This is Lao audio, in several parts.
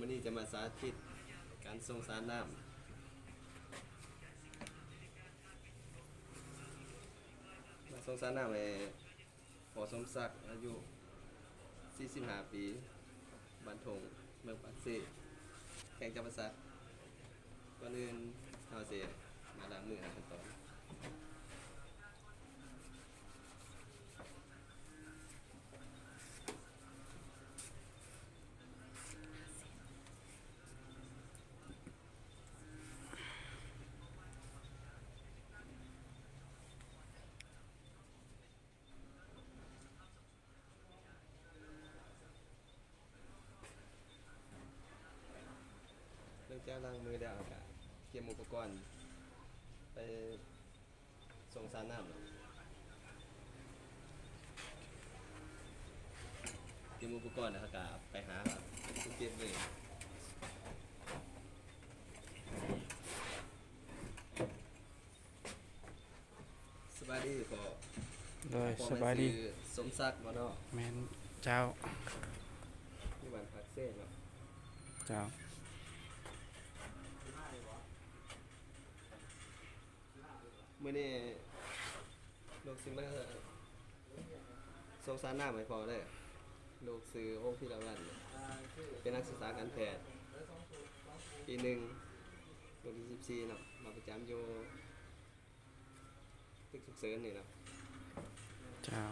ນີ້ຈະມາສາທິດການສົ່ງສານນ້ຳ ມາສົ່ງສານນ້ຳໃຫ້ພໍ່ສົມສັກ ອາຍຸສີ່ສິບຫ້າປີ ບ້ານທົ່ງ ເມືອງປາກເຊ ແຂວງຈຳປາສັກ. ກ່ອນອື່ນເຮົາຊິມາລ້າງມືຂັ້ນຕອນ ຫຼັງຈາກລ້າງມືແລ້ວ ເຮົາກະກຽມອຸປະກອນໄປ ສົ່ງສານນ້ຳເນາະ ກຽມອຸປະກອນແລ້ວເຮົາກະໄປຫາຜູ້ເກັບເລີຍ. ສະບາຍດີພໍ່. ໂດຍ ພໍ່ ສະບາຍດີ. ແມ່ນຊື່ສົມສັກບໍ່ເນາະ? ແມ່ນເຈົ້າ. ຢູ່ບ້ານປາກເຊເນາະ? ເຈົ້າ. ມື້ນີ້ລູກຊິມາສົ່ງສານນ້ຳໃຫ້ພໍ່ເດີ. ລູກຊື່ ວົງພິລະວັນ ເປັນນັກສຶກສາການແພດ ປີໜຶ່ງ ລຸ້ນທີສິບສີ່ເນາະ ມາປະຈຳຢູ່ຕຶກສຸກເສີນນີ້ເນາະ. ເຈົ້າ.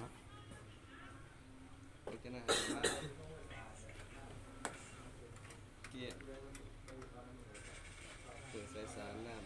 ເຮັດຈັ່ງໃດ ກຽມ ເປີດສາຍສານນ້ຳ.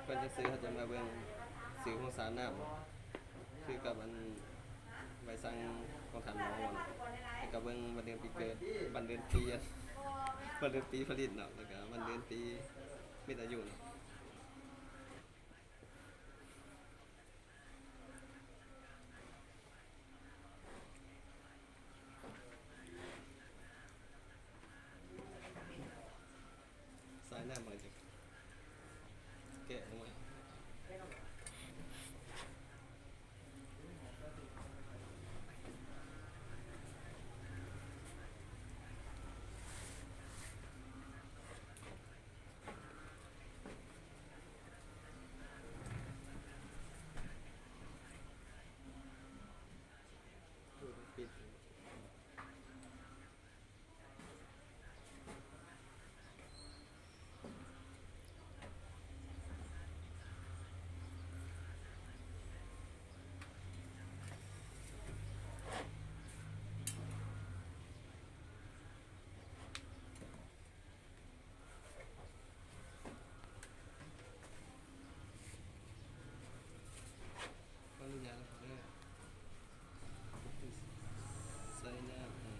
ກ່ອນຈະຊື້ ເຮົາຈະມາເບິ່ງຊື່ຂອງສານນ້ຳ ຄືກັບອັນໃບສັ່ງຂອງທ່ານໝໍ ແລ້ວກໍເບິ່ງວັນເດືອນປີເກີດ ວັນເດືອນປີ ວັນເດືອນປີຜະລິດເນາະ ແລ້ວກໍວັນເດືອນປີໝົດອາຍຸເນາະ. ສາຍນ້ຳມັນຈະ ແກະອອກມາ. ຂໍອະນຸຍາດເດີ ໃສ່ນ້ຳໃຫ້.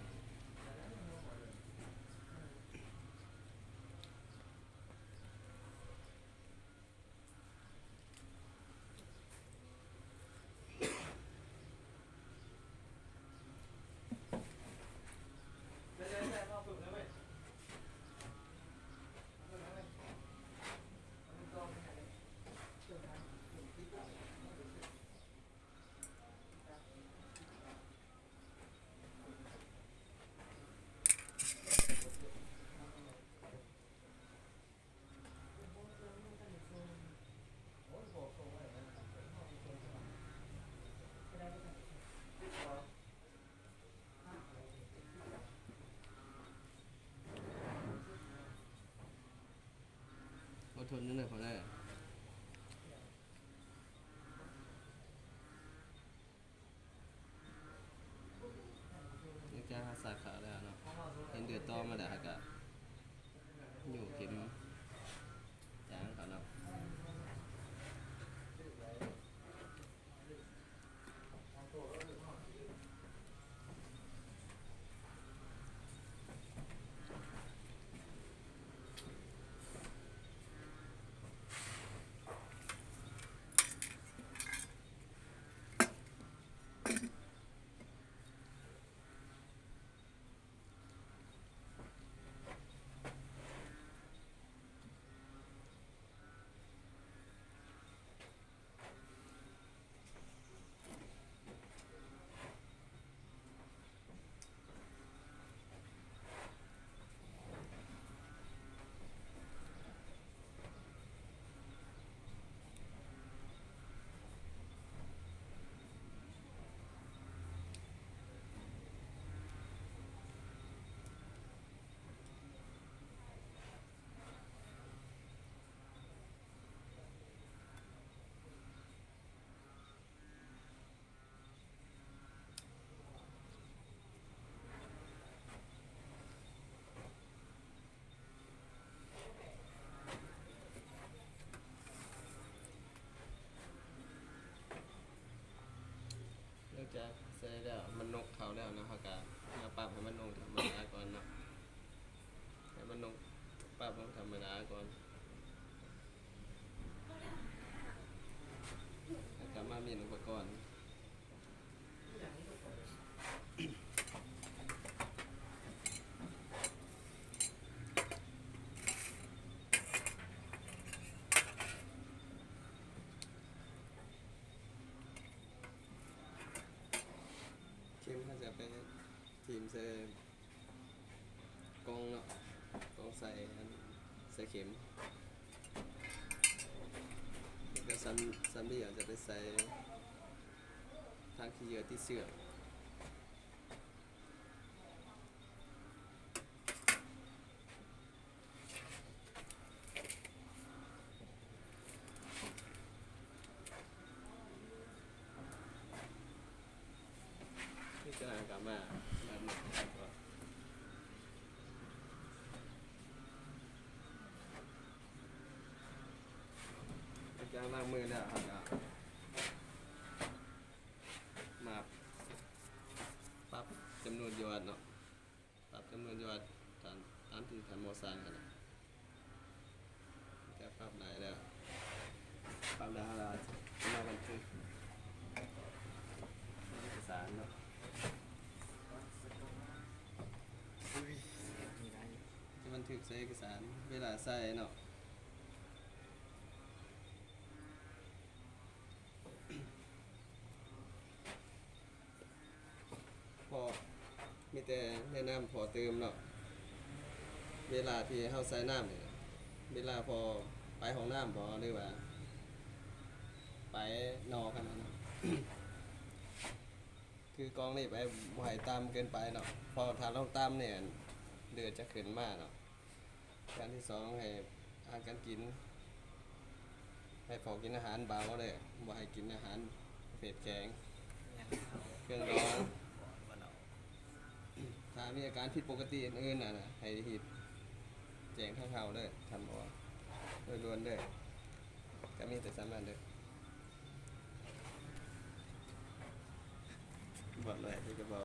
ອົດທົນໜ້ອຍ ພໍໄດ້. ຫຼັງຈາກເຮົາສາກເຂົ້າແລ້ວເນາະ ເຫັນເດືອດຕໍ່ມາແລ້ວ ເຮົາກະໂຍກເຂັມຈາງເຂົ້າເນາະ. ຫຼັງຈາກໃສ່ແລ້ວ ມັນນົກເຂົ້າແລ້ວເນາະ ເຮົາກະມາປັບໃຫ້ມັນລົງທຳມະດາກ່ອນເນາະ ໃຫ້ມັນລົງ ປັບລົງທຳມະດາກ່ອນ ແລ້ວກະມາມ້ຽນອຸປະກອນ. ເຂັມເຮົາຈະໄປຖິ້ມໃສ່ ກ່ອງເນາະ ກ່ອງໃສ່ອັນ ໃສ່ເຂັມ ແລ້ວກໍສຳ ສຳລີອາດຈະໄປໃສ່ທາງຂີ້ເຫຍື້ອຕິດເຊື້ອ. ນີ້ກະກະມາ ມາ ຫຼັງຈາກລ້າງມືແລ້ວ ເຮົາກະມາປັບຈຳນວນຢອດເນາະ. ປັບຈຳນວນຢອດຕາມ ຕາມທີ່ທ່ານໝໍສັ່ງຫັ້ນນະ. ຈະປັບໄດ້ແລ້ວ ປັບໄດ້ແລ້ວ ເຮົາມາບັນທຶກເອກະສານເນາະ ຈະບັນທຶກໃສ່ເອກະສານເວລາໃສ່ເນາະ. ແຕ່ແນະນຳພໍຕື່ມເນາະ ເວລາທີ່ເຮົາໃສ່ນ້ຳນີ້ ເວລາພໍໄປຫ້ອງນ້ຳບໍ ຫຼືວ່າໄປນອກຫັ້ນນະ ຄືກອງນີ້ໄປ ບໍ່ໃຫ້ຕ່ຳເກີນໄປເນາະ ເພາະຖ້າລອງຕ່ຳນີ້ ອັນ ເລືອດຈະຂຶ້ນມາເນາະ. ຢ່າງທີສອງ ໃຫ້ອາຫານການກິນ ໃຫ້ພໍກິນອາຫານເບົາເດີ້ ບໍ່ໃຫ້ກິນອາຫານປະເພດແຂງ ເຄື່ອງດອງ. ຖ້າມີອາການຜິດປົກກະຕິອື່ນໆນະ ໃຫ້ຮີບແຈ້ງທາງເຮົາເດີ້ ທ່ານໝໍ ໂດຍດ່ວນເດີ້. ກະມີແຕ່ສ່ຳນັ້ນເດີ້. ບອກເລີຍ ເພິ່ນກະບອກ